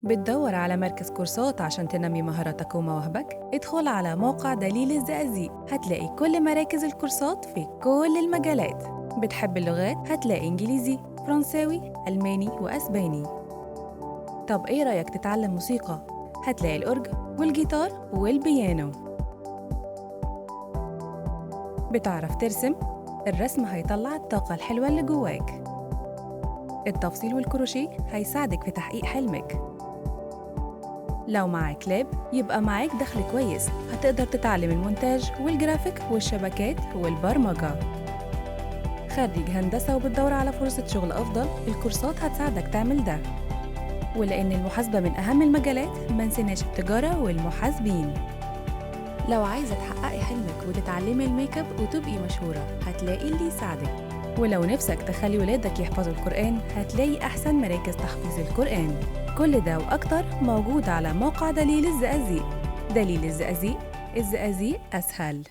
بتدور على مركز كورسات عشان تنمي مهاراتك ومواهبك؟ ادخل على موقع دليل الزقازيق، هتلاقي كل مراكز الكورسات في كل المجالات. بتحب اللغات؟ هتلاقي إنجليزي، فرنساوي، ألماني وأسباني. طب إيه رأيك تتعلم موسيقى؟ هتلاقي الأورج والجيتار والبيانو. بتعرف ترسم؟ الرسم هيطلع الطاقة الحلوة اللي جواك. التفصيل والكروشيه هيساعدك في تحقيق حلمك. لو معاك lap يبقى معاك دخل كويس، هتقدر تتعلم المونتاج والجرافيك والشبكات والبرمجة. خريج هندسة وبتدور على فرصة شغل أفضل؟ الكورسات هتساعدك تعمل ده. ولأن المحاسبة من أهم المجالات، ما نسيناش التجارة والمحاسبين. لو عايزة تحققي حلمك وتتعلمي الميك اب وتبقي مشهورة، هتلاقي اللي يساعدك. ولو نفسك تخلي ولادك يحفظوا القرآن، هتلاقي أحسن مراكز تحفيظ القرآن. كل ده وأكتر موجود على موقع دليل الزقازيق. دليل الزقازيق، الزقازيق أسهل.